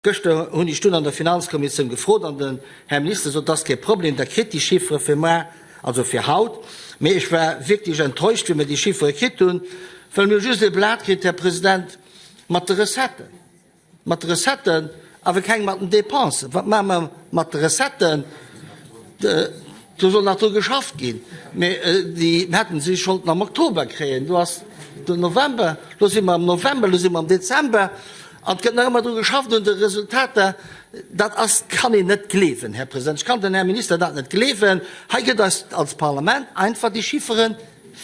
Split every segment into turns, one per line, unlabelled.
Gëschter hunn ech dunn an der Finanzkommissioun gefrot an den Här Minister sot, dat ass kee Problem, Der kritt déi Chiffere fir muar, also fir haut. Mee ech war wierklech enttäuscht, wéi mer déi Chiffere kritt hunn, well mir hu just ee Blat kritt, Här President, mat de Recetten. Mat de Recetten, awer keng mat den Dépensen. Wat maache mer mat de Recetten? Do soll nach dru geschafft ginn, mee déi hätten si sollten am Oktober kréien. Lo ass den November, lo si mer am November, lo si mer am Dezember an et gëtt nach ëmmer dru geschafft un de Resultater. Dat ass, kann een net gleewen, Här President. Ech kann den Här Minister dat net gleewen. Hei gëtt eis als Parlament einfach déi Chiffere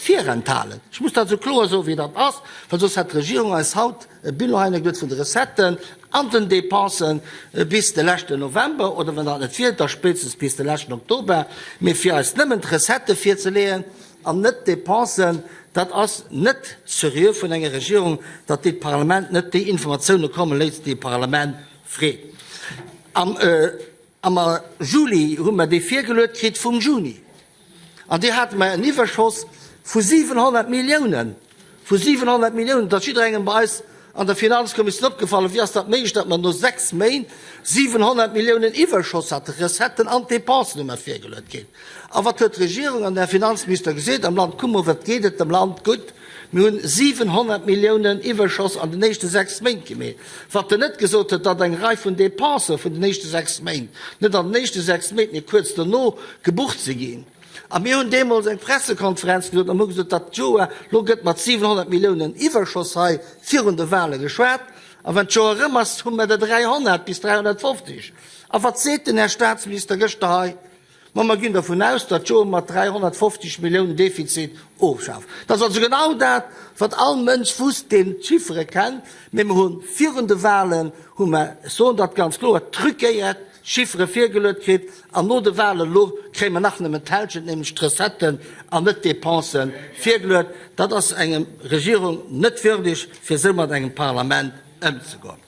virenthalen. Ech muss dat esou kloer soen, wéi dat ass, well soss hätt d'Regierung eis haut e Bilan hinnergeluet vun de Recetten an den Dépensen bis de leschten November, oder wann dat net wier, da spéitstens bis de leschten Oktober. Mee fir eis nëmmen d'Recettë virzeleeën an net d'Dépensen, dat ass net seriö vun enger Regierung, datt déi d'Parlament net déi Informatioune komme léisst, déi d'Parlament freet. Am Juli hu mer déi virgeluet kritt vum Juni. An déi hate mer en Iwwerschoss vu 700 Milliounen, vu 700 Milliounen. Dat ass jidderengem bei eis an der Finanzkommissioun opgefallen. Wéi ass dat méiglech, datt mer no 6 Méint 700 Milliounen Iwwerschoss haten? Recetten an Dépensen hu mer virgeluet kritt. A wat huet d'Regierung an den Här Finanzminister gesot? Am Land Kummer, wat geet et dem Land gutt? Mir hunn 700 Milliounen Iwwerschoss an den éischte 6 Méint gemeet. Wat en net gesot huet, datt eng Rei vun Dépensë vun den éischte 6 Méint net an den éischte 6 Méint, mee kuerz dono gebucht si ginn. A mir hunn deemools eng Pressekonferenz gesot an hu gesot, dat Joer lo gëtt mat 700 Milliounen Iwwerschoss hei virun de Wahle geschwat, a wann d'Joer erëm ass, hu mer der 300 bis 350. A wat seet den Här Statsminister gëschter hei? Ma mer ginn dervun aus, datt d'Joer mat 350 Milliounen Defizit ofschaaft. Dat ass also genau dat, wat all Mënsch wusst, deen d'Chiffere kennt. Mee mer hu virun de Wahlen, hu mer, ech soen dat ganz kloer, truquéiert Chiffere virgeluet kritt. An no de Wahlen elo kréie mer nach nëmmen d'Hälschent, nämlech d'Recetten an net d'Dépensen, virgeluet. Dat ass engem Regierung net würdeg, fir esou mat engem Parlament ëmzegoen.